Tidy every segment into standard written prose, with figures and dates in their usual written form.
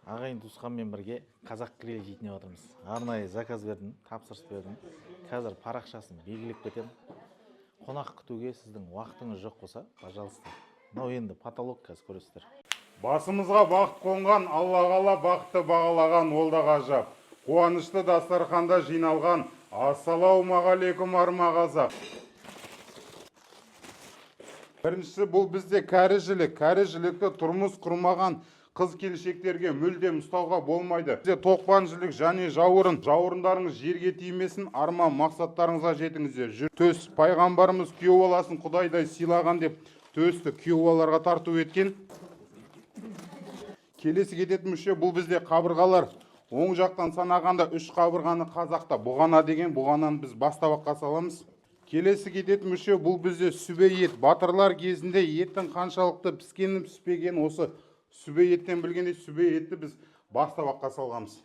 Ағайын туысқанмен бірге қазақ гриль жейтін деп жатырмыз. Арнайы заказ бердім, тапсырыс бердім. Қазір парақшасын белгілеп кетемін. Қонақ күтуге сіздің уақытыңыз жоқ болса, пожалуйста. Мынау енді потолок, қазір көресіздер. Басымызға бақыт қонған, Аллағала бақытты бағалаған, ол да ғажап. Қуанышты дастарханда жиналған, ассалаумағалейкум, арма қазақ. Біріншісі, бұл бізде кәрі жілік. Кәрі жілікті тұрмыс құрмаған қыз келіншектерге мүлдем ұстауға болмайды. Бізде тоқпан жілік және жауырын. Жауырындарыңыз жерге тимесін, арман мақсаттарыңызға жетіңіздер. Жүр. Төс, пайғамбарымыз күйеу баласын құдайдай сыйлаған деп төсті күйеу балаларға тарту еткен. Келесі кететін мүше, бұл бізде қабырғалар. Оң жақтан санағанда үш қабырғаны қазақта бұғана деген, бұғананы біз бас табаққа саламыз. Келесі кететін мүше, бұл бізде сүбе ет. Батырлар кезінде еттің қаншалықты піскенін, піспегенін осы сүбе еттен білгендей, сүбе етті біз бас табаққа салғанбыз.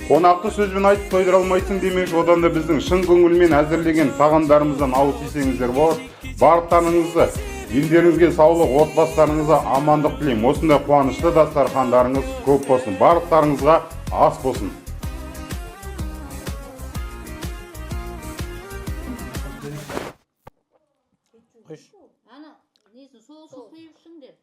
Қонақты сөзбен айтып тойдыра алмайсың демекші, одан да біздің шын көңілмен әзірлеген тағамдарымыздан ауыз тисеңіздер болады. Барлықтарыңызды дендеріңізге саулық, отбасыларыңызға амандық тілеймін. Осындай қуанышты дастархандарыңыз көп болсын, барлықтарыңызға ас болсын. Қойшы. Ана несін, соусын құйып ішіңдер.